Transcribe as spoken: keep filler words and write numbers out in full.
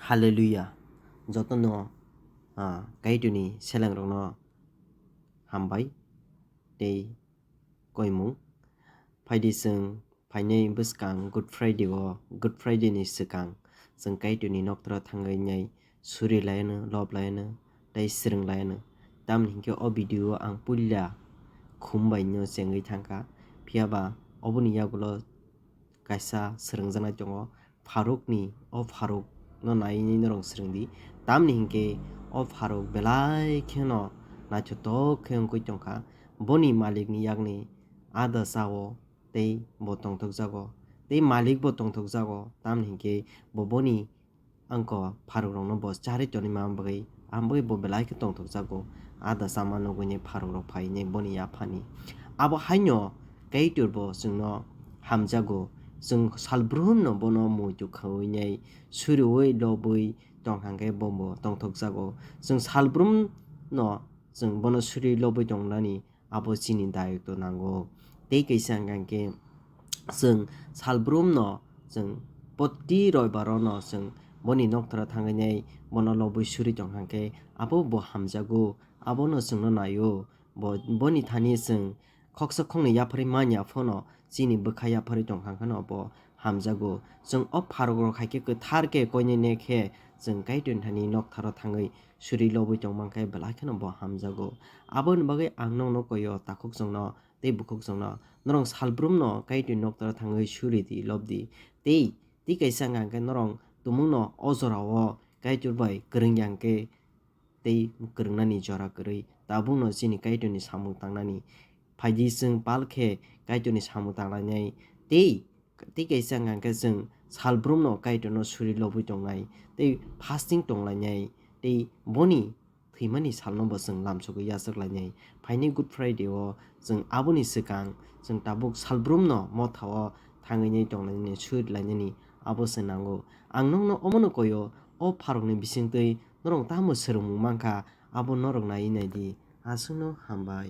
Hallelujah. Jotono, ah, Kaitorni selengrokno hambai tei koimung. Phaidi chwng phainai bwskang Good Friday o, Good Friday ni swkang chwng Kaitorni noktharo thangwi nai suri laiano, lob laiano, tei swrwng laiano. Tamni hinkhe o video o ang puila khum bai no chengwi thangkha. Phiyaba oboni yagulo kaisa swrwngjaknai tongo. Pharukni, o pharukno naiwi norok swrwng di. Tamni hinkhe o pharuk belai kheno naithotok khe wngwi tongkha. Boni malikni yakni ada chao tei bo tongthokjago, tei malikbo tongthokjago. Tamni hinkhe bo boni angko pharukrokno bo charwi tonwi ma bagwi, ang bagwi bo belai khe tongthokjago. Ada chama nugwini pharukrok phainai boni yaphani. Abo haino Kaitorbo chwngno hamjago. Chwng salbrumno bono muitu khawi nai suriwi lobwi tong hangkhe bo bo tongthokjago. Chwng salbrumno chwng bono suri lobwi tongnani abo chini dayokto nango. Tei kaisa hwnkha khe chwng salbrumno chwng poti roibaro no chwng boni noktharo thangwi nai bono lobwi suri tong hangkhe abo bo hamjago, abono chwngno naio. Bo, boni thani chwng khoksa khoknwi yapharwi manya phano chini bwkha yapharwi tong hangkheno bo hamjago. Chwng o pharukrok hai khe kwthar khe koinene khe chwng Kaitorni thani noktharo thangwi suri lobwi tong mankhe belai kheno bo hamjago. Aboni bagwi ang nokno koio takhuk chwngno tei bukhuk chwngno, norok salbrumno Kaitorni noktharo thangwi suri di, lob di. Tei, tei kaisa hwnkha khe norok tumungno o jorao Kaitor bai kwrwng ya hwnkhe tei kwrwngnani jora kwrwi tabukno chini Kaitorni samung tangnani. Phaidi chwng pal khe Kaitorni samung tanglainai tei, tei kaisa hwnkha khe chwng salbrumno Kaitorno suri lobwi tongnai tei fasting tonglainai tei boni thwimani salno bo chwng lamsogwi yachak lainai. Phainai Good Friday o chwng aboni swkang chwng tabuk salbrumno mothao thangwi nai tonglainani, suri lainani abo se nango. Ang nokno omono koio, o pharokni bisingtwi norok tamo swrwngmung mankha, abo norok naiwi naidi. Aswkno hambai.